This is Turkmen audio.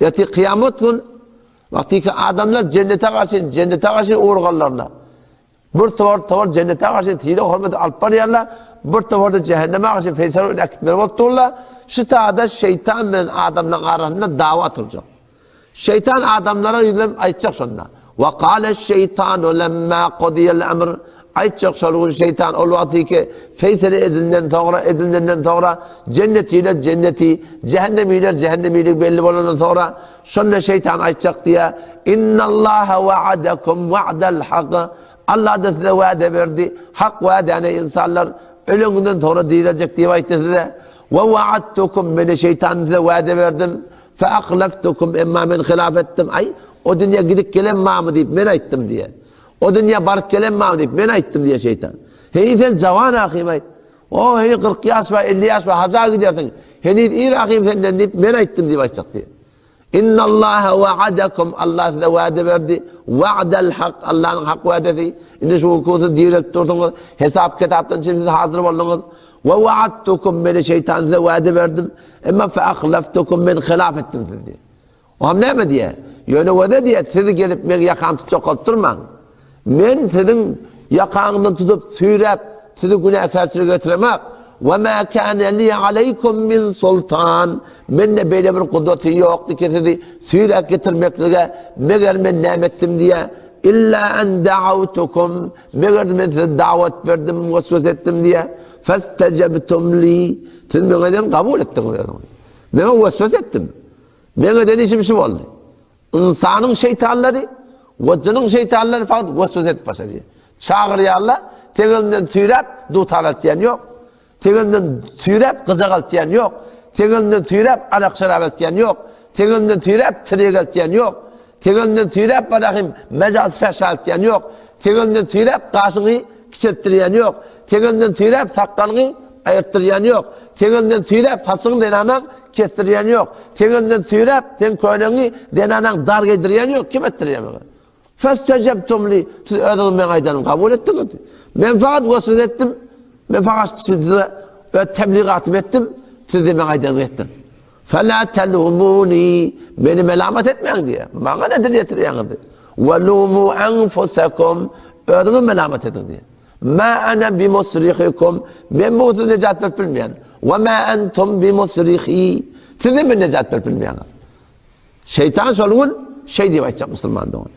Ertir kyýamat gün wagtyky adamlar jennete garşy, jennete garşy ugrugalaryna bir towar towar jennete garşy sylag hormat alyp barýarlar, bir towar da jähenneme garşy feýsal bilen äkitmeli bolup durlar. Şu taýda şeýtan bilen adamlaryň arasynda dawa turjak. Şeýtan adamlara ýüzlenip aýtjak şonda. Wa kale şeýtanu lemma qudiýel emr Aýtjak şol gün şeýtan ol wagtyky feýsele edilenden soňra edilenden soňra jennetiler jenneti, jähennemiler jähennemiligi belli bolandan soňra şonda şeýtan aýtjak diýýär, Innallaha wa'adakum wa'dal hak Allah-da size wada berdi, hak wadany ynsanlar öleninden soňra direljek diýip aýtdy size. Wa wa'adtukum meni şeýtan size wada berdim. Fe ahlaftukum emma men hylaf etdim. Aý, o dünýä gidip gelen barmy diýip men aýtdym diýýär. O dünýä baryp gelen barmy diýip men aýtdym diýýär şeýtan. Heniz sen jawan ahym aýt. O heniz 40 ýaş bar, 50 ýaş bar, haja gidersiň. Heniz ir ahym senden diýip men aýtdym diýip aýtjak diýýär. Innallaha wa'adakum Allah size wada berdi. Wa'dal hak Allah'yň hak wadasy. Indi şu gün siz direlip dursuňyz. Hesap kitapdan şimdi siz hazır bolduňyz. Ve wa'adtukum meni şeytan size wada berdim. Emma fe ahlaftukum men hilaf etdim sizi. O hem näme diýýär? Ýöne wada diýýär, siz gelip meň ýakamy tutjak bolup durmaň. Men siziň ýakaňyzdan tutup süýräp sizi günäkärçilige getiremok. Ve ma kana li aleykum min sultan. Mende beýle bir gudraty ýokdy ki sizi süýräp getirmeklige, meger men näme etdim diýýär. Illa en da'awtukum. Meger men size dawat berdim, waswas etdim diýýär. Festejebtum li. Siz meň eden kabul etdiňiz özüňiz. Men waswas etdim. Meň eden işim şu boldy. Ynsanyň şeýtanlary we jynyň şeýtanlary fakat waswas edip başarýar. Çagyrýarlar, seň eliňden süýräp dutar altýan ýok. Seň eliňden süýräp gyjak altýan ýok. Seň eliňden süýräp arak-şerap altýan ýok. Seň eliňden süýräp tirýek altýan ýok. Seň eliňden süýräp barahym mejaz fähş altýan ýok. Seň eliňden süýräp gaşyňy kiçeltdirýän ýok. Seň eliňden süýräp sakgalyňy aýyrtdyrýan ýok. Seň eliňden süýräp saçyňy zenanaň kesdirýän ýok. Seň eliňden süýräp seň köýnegiňi zenanaň dar geýdirýän ýok. Kim etdirýär muny? Festejebtum li, siz özüňiz meň aýdanymy kabul etdiňiz. Men fakat waswasa etdim. Men fakat size öz tebligatymy etdim. Siz de meň aýdanymy etdiňiz. Fela telumuni, meni melamat etmäň diýýär. Maňa ne dil ýetirýäňiz? Ve lumu enfusakum, özüňiz melamat ediň diýýär. Ma ana bimusrihikum, men bu size nejat berip bilmeýän. Ve ma entum bimusrihi, siz de men nejat berip bilmeýäňiz. Şeýtan şol gün şeý diýip aýtjak musulman dogan.